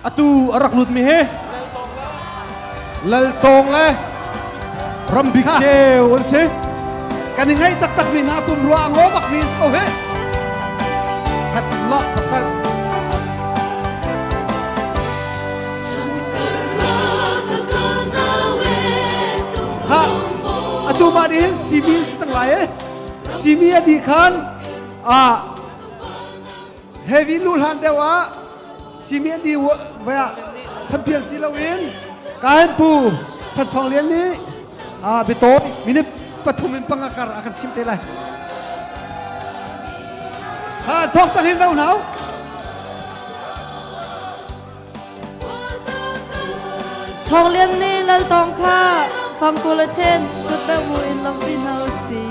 Atu a rak lutmi hi Laltawng le Rambik Ceu an si. Kan i ngaih taktak mi hna pumrua a ngaw bak mi ko he. Hat la pasal. Ha atu ma ni hin simi cang lai e. Simi a di khan a heavy lu hlan deuh ah Simi an di vaya champion si loin kain pu Chan Thawng Lian nih biatawi minute pathum in panga kar a kan chim te lai. Ha thok cang hin zo hna u. Thawng Lian nih Lal Tawng kha fangkul a chen kut bek mu in lampi hna u si.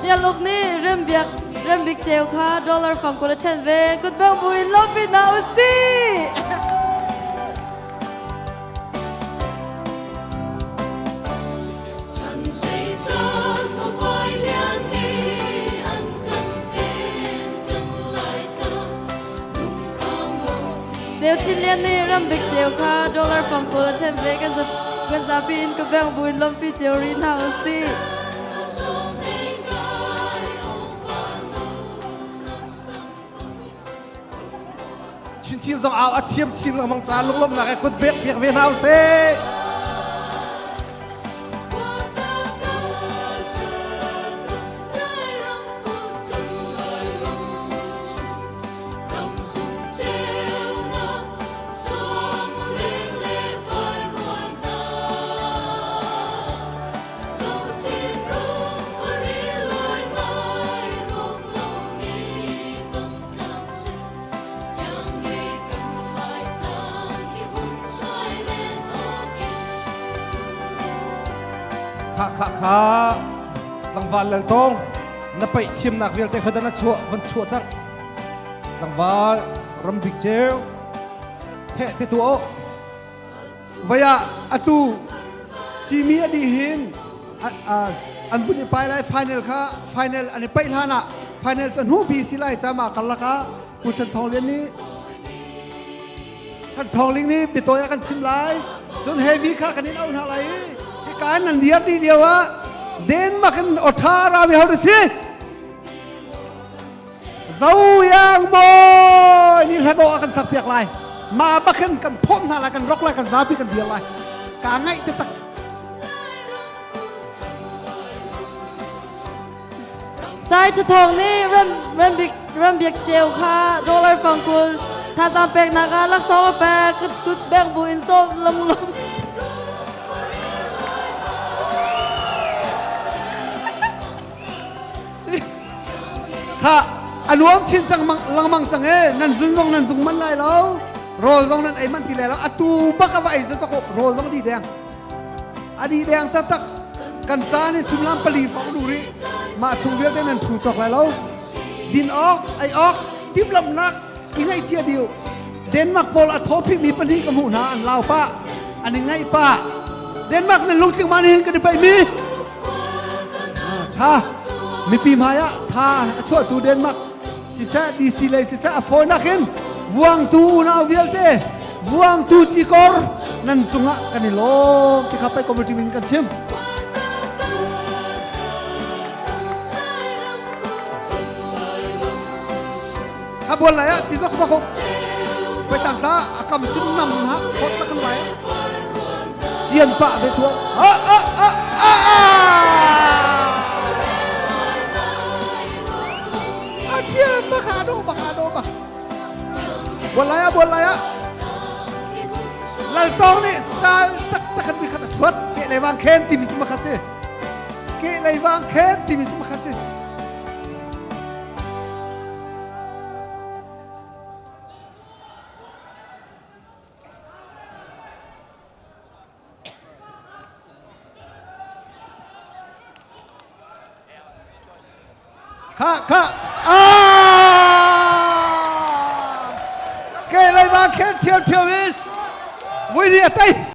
Cialuk nih rembiak rembik ceu kha dollar fang kul a ṭhen ve kutbang buin lawmpi hna u sih. Ceu Chin Lian nih rambik ceu kha dollar fang 20 a ṭhen ve kan zapi in ka beng buin lawmpi cio rih hna u sih. Chinchin zong au a thiam chin lengmang ca lunglawmhnak he kut bek piak ve hna usih. Kha kha kha tlangval lal tong na paih thiamnak vialte kha na chuah van chuah cang tlangval rambik ceu he te tu o Vaya atu simi a dih hin an vun i pai lai final kha final an i paih hlan ah final cu hnu bi si lai cama karlak ah Pu Chan Thawng Lian nih Chan Thawng Ling nih biatawi a kan chim lai cun heavy kha kan in auh hna lai i hika nan dir dih lio ah Denmark in awṭha rami ho si Zoyang mawi ni hla dawh a kan sak piak lai ma bakin kan phawm hna lai kan rok lai kan zapi kan dir lai ka ngaih te tak Sai Thawng nih rembik rembik ceu kha dollar fangkul thazaang peknak ah laksawng a pek kut kut bek bu in sawm lunglawm Kha a nuam chin cang lengmang cang e nan zun zong nan zung man lai lo rawl zong nan ei man ti lai lo atu bak a va ei cu rawl zong di deng a di deng taktak kan caan hi sumlam pali hrawng du rih mah chung vialte nan thu cawk lai lo din awk ei awk timhlamhnak i ngaih cia diu Denmark pawl a thaw mi pahnih ka hmuh hna an lau pah an i ngaih pah Denmark nan lungtling ma nihin kan i paih mi tha mipi hmai ah tha a chuahtu Denmark siseh DC lei siseh a fawinak in vuangtu unau vialte vuangtu cikor nan cungah kan i lawm ti kha pai committee min kan chim a bual lai ah ti zok zok pai tang tla a kam sin nam ha khot la kan lai cian pa ve tua a a a a a a thiam ba kha do ba kha do ba bual lai ah bual lai ah lal tong nih style tak tak kan mi khat a thuat ke lei wang khen timi cu makha si ke lei wang khen timi cu makha si Kha kha ah! Ke lei ba khen thiam thiam in. Voi nih a tei.